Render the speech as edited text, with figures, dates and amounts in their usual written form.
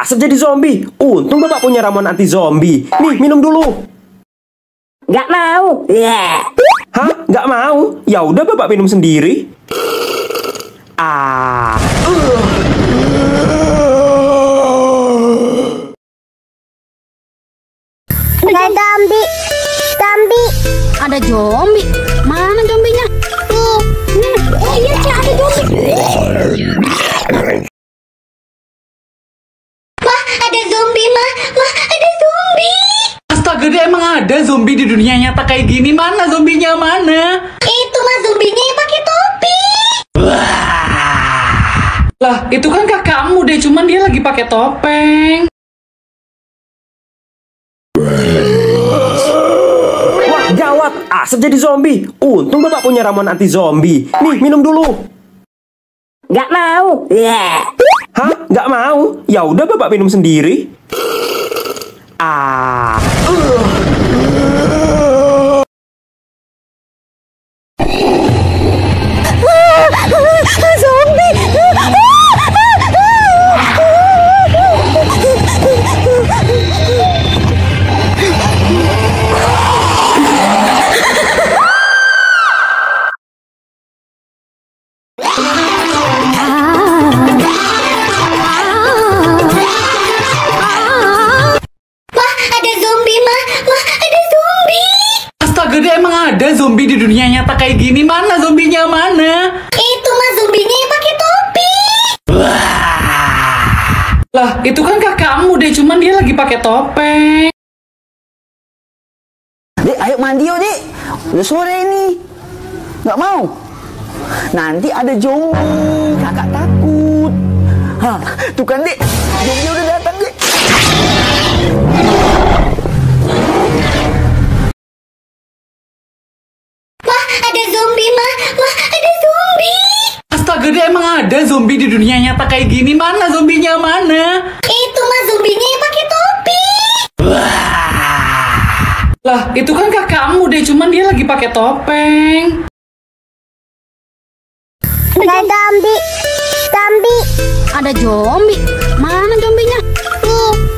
asap jadi zombie. Untung bapak punya ramuan anti zombie. Nih, minum dulu. Nggak mau. Hah? Nggak mau? Ya udah bapak minum sendiri. Ah. Ada zombie. Zombie. Ada zombie? Mana zombinya? Nih. Oh iya, Cak, ada zombie. Mah, ada zombie, Mah. Mah, ada zombie. Astaga, dia emang ada zombie di dunia nyata kayak gini? Mana zombinya, mana? Itu mah zombinya yang pakai topi. Lah, itu kan kakakmu deh, cuman dia lagi pakai topeng. Wah, gawat. Asap jadi zombie. Untung bapak punya ramuan anti zombie. Nih, minum dulu. Nggak mau. Hah? Nggak mau? Ya udah bapak minum sendiri. Ah. Zombie. Astaga, dia emang ada zombie di dunia nyata kayak gini? Mana zombinya, mana? Itu mah zombinya yang pakai topi. Lah, itu kan kakakmu deh, cuman dia lagi pakai topeng. Dek, ayo mandi yuk, Dek. Udah sore ini. Nggak mau? Nanti ada zombie. Kakak takut. Hah, tuh kan, Dek. Zombie udah datang, Dek. Mah, ada zombie, Mah. Mah, ada zombie. Astaga, dia emang ada zombie di dunia nyata kayak gini? Mana zombinya, mana? Itu mah zombinya yang pakai topi. Lah, itu kan kakakmu deh, cuman dia lagi pakai topeng. Ada zombie. Zombie. Ada zombie? Mana zombinya? Nih.